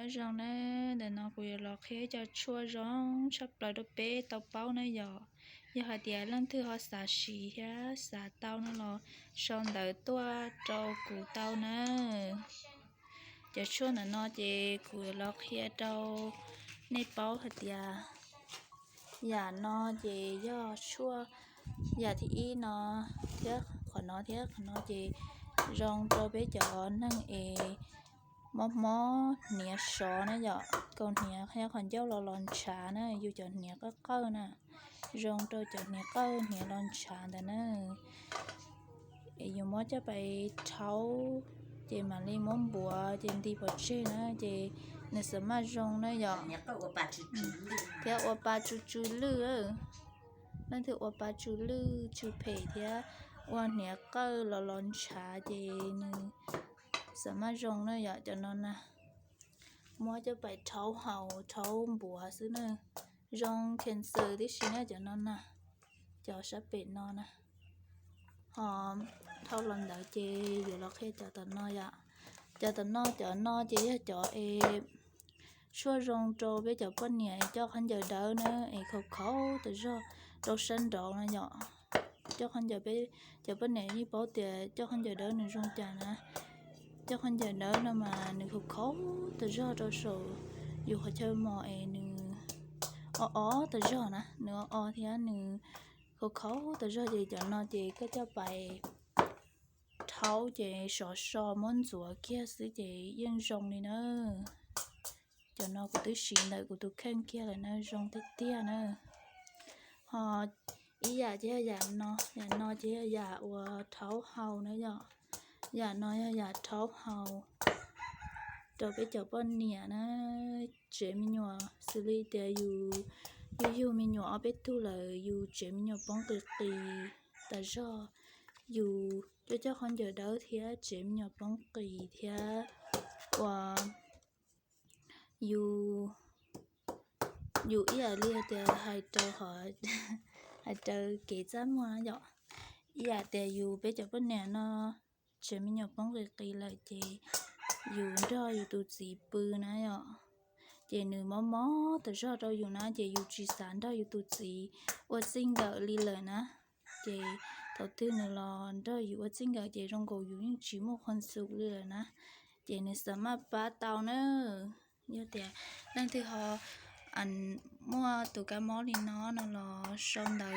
Nyob zoo na, ntawm no kuv yuav los qhia cov tshuaj zoo tshaj plaws rau peb tau paub na yom. Yog hais tias leej twg ho xav siv thiab xav tau no los sau ntawv tuaj rau kuv tau na. Cov tshuaj ntawm no ces kuv yuav los qhia rau nej paub hais tias yam no ces yog tshuaj, yam thib ib no thiab qhov no thiab qhov no ces zoo rau peb cov neeg es mob mob hniav sov na yom, kaus hniav thiab qhov ncauj los los ntshav na, yus cov hniav qawj qawj na, zoo rau cov hniav qawj hniav los ntshav ntawd na. Es yus muab coj pais rhaub, ces mam li muab npuav ces nti pov tseg na, ces nws xam maj zoo na yom. Thiab ua pa tsw tsw lwj, leej twg ua pa tsw lwj tsw phem thiab ua hniav qawj los los ntshav ces nws xam maj zoo na yom. Cov no na, muab coj pais rhaub haus rhaub npuav xwb na, zoo cancer tib si na cov no na. Cov sab pem no na, ho dhau los ntawd ces yuav los qhia cov tom no yom. Cov tom no, cov no ces yog cov es tshuaj zoo rau peb cov poj niam es coj khaub ncaws dawb na, es khaus khaus tas zog rau sab nraud no yom. Coj khaub ncaws, peb cov poj niam yeej paub tias coj khaub ncaws dawb nws zoo cas na. Coj khaub ncaws dawb no mas nws khaus khaus tas zog rau saum yus qhov chaw mos es nws o o tas zog na, nws o o thiab nws khaus khaus tas zog ces cov no ces koj coj pais rhaub ces sov so muab ntxuav kiag xwb ces yeej zoo li na. Cov no kuv twb siv ntawm kuv tus kheej kiag lawm na, zoo tiag tiag na. Ho ib yam ces yog yam no, yam no ces yog yam uas rhaub haus na yom. Yam no yog yam rhaub haus rau peb cov poj niam na, tsev me nyuam xws li tias yus yug yug me nyuam ob peb tug lawm, yus tsev me nyuam poob qis qis tas zog, yus coj coj khaub ncaws dawb thiab tsev me nyuam poob qis thiab uas yus, yus ib yam li tias hais rau, hais rau kev txaj muag na yom, ib yam tias yus peb cov poj niam no tsev me nyuam poob qis qis lawm ces yus nrog yus tus txiv pw na yom, ces nws mob mob tas zog rau yus na ces yus tsis xav nrog yus tus txiv ua txij nkawm li lawm na. Ces thaum twg nws los nrog yus ua txij nkawm ces zoo nkaus yus yeej tsis muaj khuam xum li lawm na, ces nws xam maj pab tau na. Yog tias leej twg ho muaj tus kab mob li no no los sau ntawv